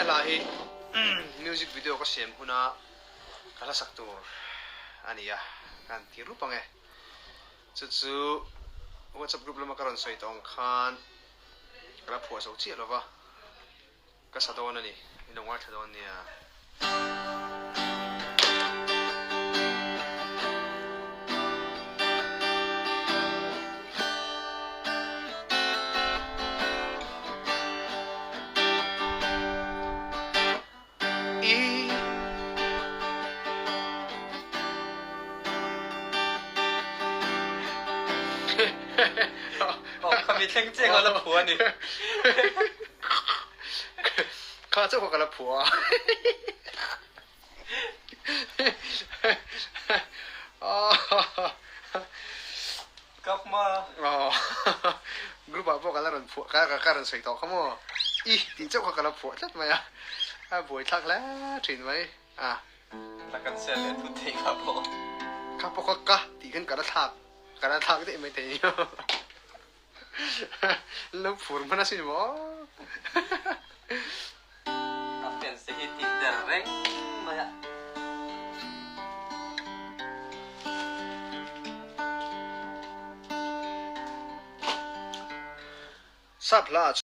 hla hi music video ka siam huna ka hla sak tur a ni a, ka han ti rup ang e. Chu chu WhatsApp group lama ka rawn sawi tawh ang khan ka la phuah zo chiah lo va. Ka sa dawn a ni, i lo ngaithla dawn nia. I. Aw khami thleng chiang a la phu a ni. Kha chauh kha ka la phu a. Ka hma. Group ah pawh ka la rawn phuah ka ka rawn sawi tawh kha maw? I tih chauh kha ka la phuah tlat mai a, a buaithlak hle thin mai a. La kan sel leh thut thei kha pawh. Kha pawh kha ka tih khan ka la thlak ka la thlak daih mai thei nia. Lo phur hman asin maw? A fans te hi tih der reng mai a. Sap hla ah.